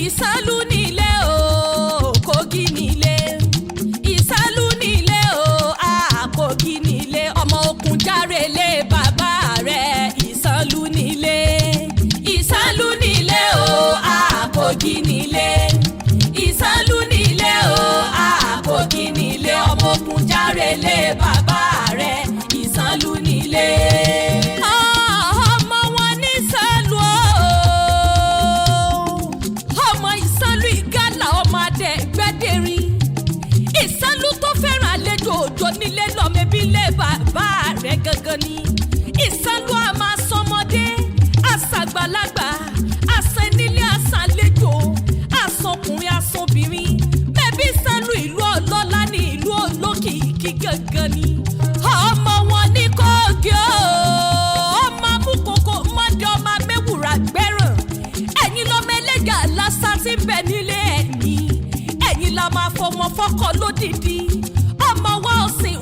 Ìsálú nílé o, Kogi nílé. Ìsálú nílé o, a Kogi nílé. Ọmọ okùn járe lé bàbá rẹ̀. Ìsálú nílé. Ìsálú nílé o, a Kogi nílé. Ìsálú nílé o, a Kogi nílé. Ọmọ okùn járe lé bàbá rẹ̀. Ìsálú nílé. Ọmọ wọn ní sálú o, ọmọ Ìsálú Ìgálà, ọmọ adẹ gbẹdẹrin. Ìsálú tó fẹ́ràn àlejò òjò nílé lọ́mọ ẹbí lé bàbá rẹ̀ gangan ni. Ìsálú a máa sọmọdé, àṣàgbàlagbà, àṣẹ nílé, àṣàlejò, àṣọkùnrin, àṣọbìnrin. Bẹ́ẹ̀bí Ìsálú ìlú ọlọ́lá ní ìlú olókìkí gangan ni. Ọmọ wọn ní Kogi o, ọmọ amúkòkò mọ́dé, ọmọ amẹ́wùrà gbẹ́ràn. Ẹ̀yin lọ́mọ ẹlẹ́gà lásà tí ń bẹ nílé ẹ̀yìn. Ẹ̀yin la máa fọmọ fọ́kọ lódìdí. Ọmọ wa ọ̀sìn